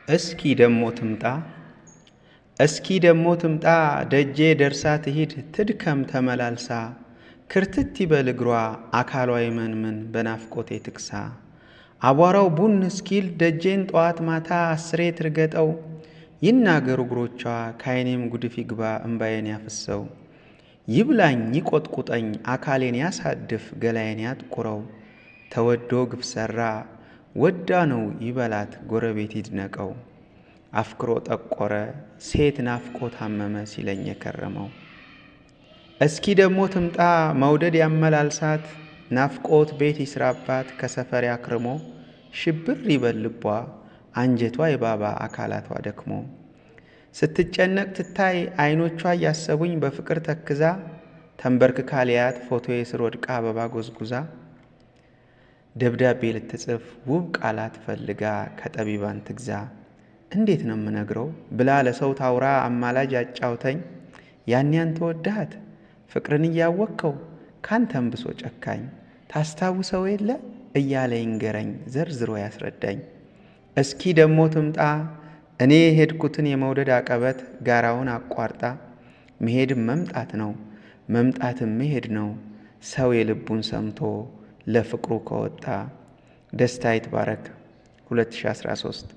እስኪ ደሞ ትምጣ፣ እስኪ ደሞ ትምጣ፣ ደጄ ደርሳ ትሂድ ትድከም ተመላልሳ፣ ክርትት ይበል እግሯ አካሏ ይመንምን በናፍቆቴ ትክሳ። አቧራው ቡን እስኪል ደጄን ጠዋት ማታ 10ሬ ትርገጠው፣ ይናገሩ እግሮቿ ካይኔም ጉድፍ ይግባ እምባዬን ያፍሰው። ይብላኝ ይቆጥቁጠኝ አካሌን ያሳድፍ ገላዬን ያጥቁረው፣ ተወዶ ግፍ ሰራ ወዳ ነው ይበላት ጎረቤት ይድነቀው። አፍቅሮ ጠቆረ ሴት ናፍቆ ታመመ ሲለኝ የከረመው። እስኪ ደሞ ትምጣ መውደድ ያመላልሳት፣ ናፍቆት ቤት ይስራባት ከሰፈር ያክርሞ፣ ሽብር ይበል ልቧ አንጀቷ ይባባ አካላቷ ደክሞ። ስትጨነቅ ትታይ አይኖቿ እያሰቡኝ በፍቅር ተክዛ፣ ተንበርክካ ሊያት ፎቶዬ ስር ወድቃ አበባ ጎዝጉዛ። ደብዳቤ ልትጽፍ ውብ ቃላት ፈልጋ ከጠቢባን ትግዛ። እንዴት ነው የምነግረው ብላ ለሰው ታውራ አማላጅ አጫውተኝ፣ ያን ያን ተወድሃት ፍቅርን እያወቅከው ካንተም ብሶ ጨካኝ፣ ታስታውሰው የለ እያለ ይንገረኝ ዘርዝሮ ያስረዳኝ። እስኪ ደሞ ትምጣ እኔ የሄድኩትን የመውደድ አቀበት ጋራውን አቋርጣ፣ መሄድም መምጣት ነው መምጣትም መሄድ ነው፣ ሰው የልቡን ሰምቶ ለፍቅሩ ከወጣ። ደስታ ይትባረክ 2013።